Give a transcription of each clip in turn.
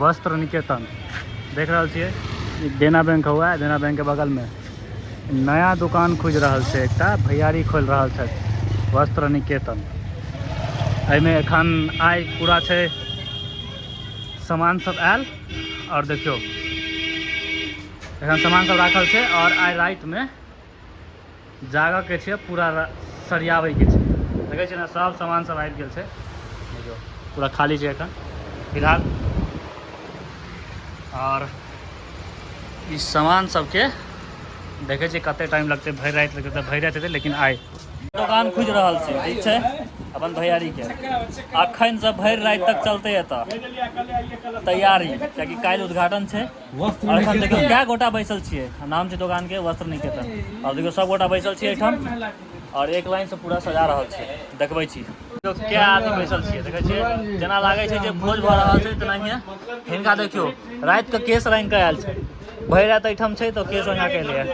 वस्त्र निकेतन देख रहल छियै, ई देना बैंक हुआ है, देना बैंक के बगल में नया दुकान खुजि रहल छै, एकटा भैयारी खोलि रहल छथि वस्त्र निकेतन। एहिमे एखन आइ पूरा छै सामान सब आयल और देखियौ एखन सामान सब राखल छै और आइ रातिमे जागऽ के छै, पूरा सरियाबै के छै। देखै छियै ने, सब सामान सब आबि गेल छै, देखियौ पूरा खाली छै एखन फिलहाल। और ई सामान सबके देखै छियै कते टाइम लगतै, भरि राति लगतै तऽ भरि राति हेतै, लेकिन आइ दोकान खुजि रहल छै, ठीक छै, अपन भैयारी के अखन से भरि राति तक चलते एतऽ तैयारी, कियाकि काल्हि उद्घाटन छै। और एखन देखियौ कए गोटा बैसल छियै, नाम छै दोकान के वस्त्र निकेतन। और देखियौ सब गोटा बैसल छियै एहिठाम और एक लाइन से पूरा सजा रहल छै। देखबै छी देखियौ कए आदमी बैसल छियै, देखै छियै जेना लागै छै जे भोज भऽ रहल छै तेनाहिए। हिनका देखियौ राति के केश रंगि कऽ आयल छै, भरि राति एहिठाम छै तऽ केश रंगा के एलैए।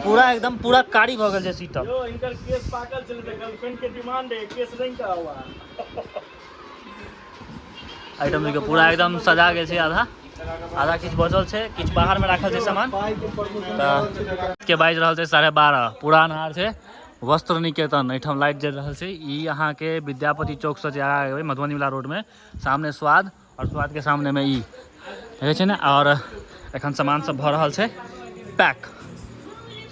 पूरा एकदम पूरा कारी भऽ गेल छै सीतल। यो इनकर केस पाकल छलै तऽ गर्लफ्रेंड के डिमांड है केस रंग का हुआ। आइटम देखियौ पूरा एकदम सजा गेल छै, आधा आधा किछु बचल छै, किछु बाहर में राखल छै सामान। तऽ के बाजि रहल छै 12:30, पूरा अन्हार छै। वस्त्र निकेतन एहिठाम लाइट जरि रहल छै। ई अहाँके विद्यापति चौक से जे आगाँ एबै मधुबनी वाला रोड में, सामने स्वाद और स्वाद के सामने में ई देखै छै ने। और एखन सामान सब भऽ रहल छै पैक,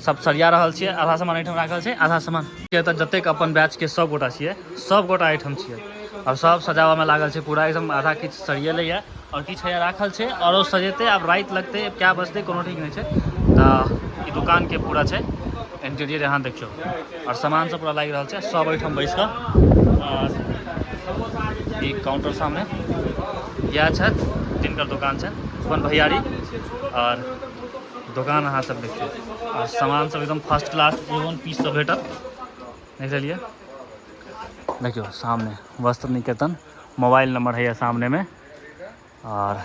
सब सरिया रहल छियै। आधा सामान एहिठाम राखल छै, आधा सामान के तऽ जतेक अपन बैच के सब गोटा छियै, सब गोटा एहिठाम छियै और सब सजाबऽ में लागल छै पूरा एकदम। आधा किछु सरियेलैया और किछु हैया राखल छै और ओ सजेतै। आब राति लगतै, कए बजतै कोनो ठीक नहि छै। तऽ ई दुकान के पूरा छै इंटीरियर यहाँ देखियौ और सामान सब पूरा लागि रहल छै सब एहिठाम बैस कऽ। और ई काउंटर सामने इएह छथि जिनकर दोकान छै अपन भैयारी। और दोकान अहाँ सब देखियौ और सामान सब एकदम फर्स्ट क्लास ए वन पीस सब भेटत। देख लेलियै, देखियौ सामने वस्त्र निकेतन, मोबाइल नंबर है सामने में। और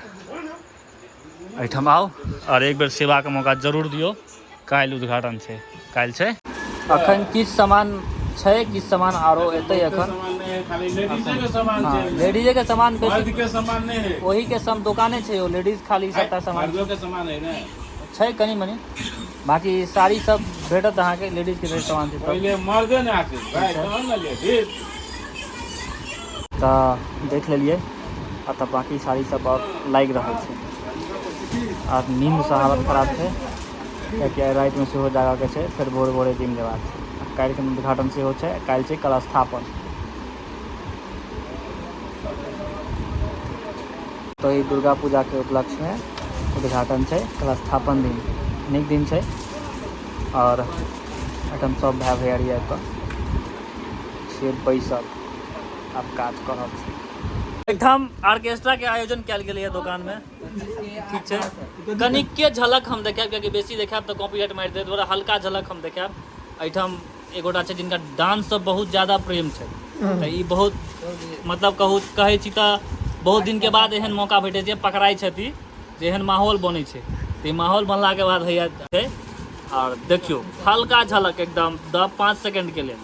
एहिठाम आउ और एक बेर सेवाके मौका जरूर दियौ। काल्हि उद्घाटन छै, काल्हि छै। अखन किछु सामान छै, किछु सामान आरो एतै एखन। सामान हँ, लेडीजे के सामान बेसी, मर्द के सामान नहीं है। ओही के सम दोकाने छै, ओ लेडीज खाली सबटा सामान। मर्दों के सामान है ने? छै कनि मनि, बाकी साड़ी सब भेटत अहाँके, लेडीज के ढेर सामान छै सब। पहले मर्दे ने आते भाई तहन ने लेडीज। तऽ देख लेलियै, आ तऽ बाकी साड़ी सब आओर लागि रहल छै। आर नींदसँ हालत खराब छै, कियाकि आइ रातिमे सेहो जागऽके छै, फेर भोरे भोरे जिम जेबाक छै। आ काल्हिके उद्घाटन सेहो छै, काल्हि छै कलस्थापन। तऽ ई दुर्गा पूजाके उपलक्ष्यमे उद्घाटन छै, कलस्थापन दिन नीक दिन छै। आओर एहिठाम सब भाय भैयारी आबि कऽ छियै बैसल, आब काज कऽ रहल छै। एहिठाम ऑर्केस्ट्रा के आयोजन कयल गेलैए दोकान में, ठीक छै। कनिके झलक हम देखायब, कियाकि बेसी देखायब तऽ कॉपीराइट मारि देत, थोड़ा हल्का झलक हम देखायब। एहिठाम एगोटा छै जिनका डांससँ बहुत ज्यादा प्रेम छै, तऽ ई बहुत मतलब कहू कहै छी तऽ बहुत दिनके बाद एहन मौका भेटै छै, पकड़ाइ छथि जे एहन माहौल बनै छै। तऽ ई माहौल बनलाके बाद होइए छै। आओर देखियौ हल्का झलक एकदम 5 सेकेंडके लेल।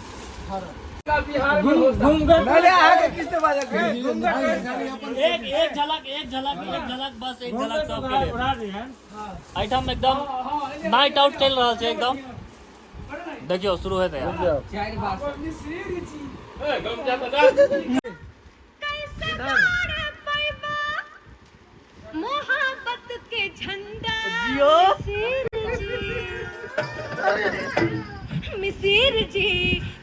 एक एक झलक, एक झलक, एक झलक, बस एक झलक सबके लेल। एहिठाम एकदम नाइट आउट चलि रहल छै एकदम। देखियौ शुरू हेतै। मोहब्बत के झंडा जियो। मिसिर जी, मिसिर जी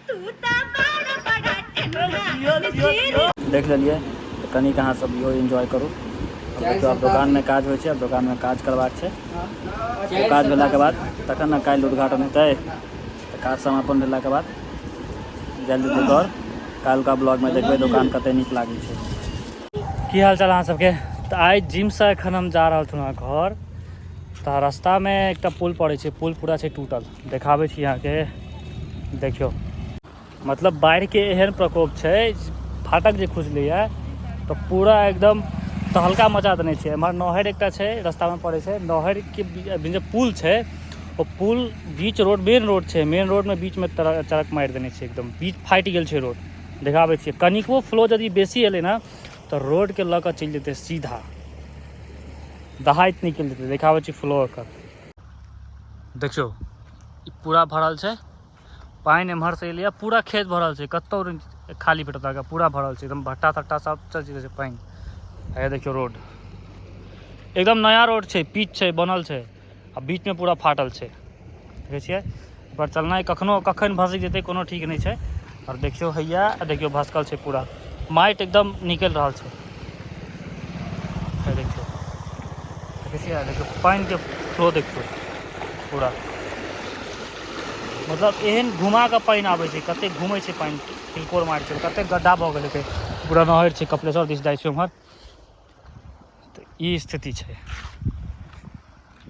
तू ता बड़ा बड़ा ठंडा मिसिर। देख लेलियै तऽ कनिक अहाँ सब इहो एन्जॉय करू। आब देखियौ, आब दोकानमे काज होइ छै, आब दोकानमे काज करबाक छै। ओ काज भेलाके बाद तखन ने काल्हि उद्घाटन हेतै। तऽ काज समापन भेलाके बाद जायल जेतै घर। काल्हिका ब्लॉगमे देखबै दोकान कते नीक लागै छै। की हाल चाल अहाँ सबके? तऽ आइ जिमसँ एखन हम जा रहल छलहुँ घर, तऽ रास्तामे एकटा पुल पड़ै छै, पुल पूरा छै टूटल। देखाबै छी अहाँके, देखियौ मतलब बाढ़िके एहन प्रकोप छै, फाटक जे खुजलैए तऽ पूरा एकदम तहलका मचा देने छै। एम्हर नहरि एकटा छै रास्तामे पड़ै छै, नहरिके जे पुल छै ओ पुल बीच रोड, मेन रोड छै, मेन रोडमे बीचमे चरक मारि देने छै, एकदम बीच फाटि गेल छै रोड। देखाबै छियै, कनिकबो फ्लो यदि बेसी एलै ने तऽ रोडके लऽ कऽ चलि जेतै सीधा, दहाइत निकलि जेतै। देखाबै छी फ्लो एकर। देखियौ, ई पूरा भरल छै पानि, एम्हरसँ एलैए, पूरा खेत भरल छै, कतहु नहि खाली भेटत अहाँके, पूरा भरल छै एकदम, भट्टा तट्टा सब चलि छै पानि। आ देखियौ रोड एकदम नया रोड छै, पिच छै, बनल छै, आ बीचमे पूरा फाटल छै। देखै छियै, पर चलनाइ कखनो कखन भसकि जेतै कोनो ठीक नहि छै। आओर देखियौ हैया, आ देखियौ भसकल छै पूरा, माटि एकदम निकलि रहल छै। देखियौ, देखै छियै, देखियौ पानिके फ्लो देखियौ पूरा, मतलब एहन घुमा कऽ पानि आबै छै, कतेक घुमै छै पानि, तिलकोर मारि छै, कतेक गड्ढा भऽ गेल हेतै। पूरा नहर छै, कपिलेश्वर दिस जाइ छै उम्हर, तऽ ई स्थिति छै।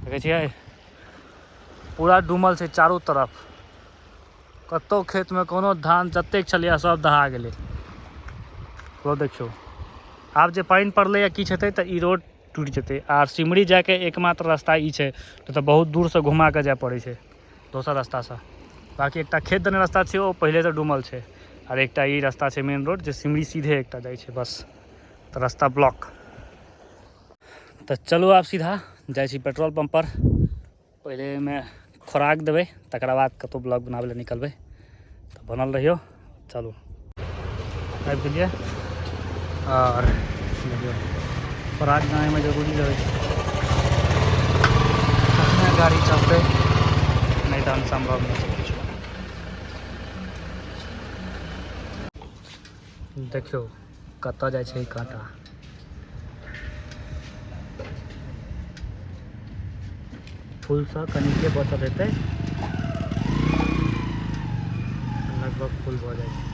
देखै छियै, पूरा डूमल छै चारू तरफ, कतहु खेतमे कोनो धान जतेक छलैए सब दहा गेलै। ओ देखियौ, आब जे पानि पड़लैए किछु हेतै तऽ ई रोड टूटि जेतै। आर सिमरी जायके एकमात्र रास्ता ई छै, तऽ बहुत दूरसँ घुमा कऽ जाय पड़ै छै दोसर रास्तासँ। बाँकी एकटा खेत देने रास्ता छै, ओ पहिलेसँ डूमल छै, आर एकटा ई रास्ता छै मेन रोड जे सिमरी सीधे एकटा जाइ छै बस, तऽ रास्ता ब्लॉक। तऽ चलू आब सीधा जाइ छी पेट्रोल पंप पर, पहिले एहिमे खोराक देबै, तकरा बाद कतहु ब्लॉग बनाबै लए निकलबै, तऽ बनल रहियौ। चलू आबि गेलियै, आओर देखियौ खोराक बनाबैमे जरूरी रहै छै, तखने गाड़ी चलतै, नहि तहन सम्भव नहि छै किछु। देखियौ कतऽ जाइ छै ई काँटा। फूलसँ कनिके बचल हेतै, लगभग फूल भऽ जाइ छै।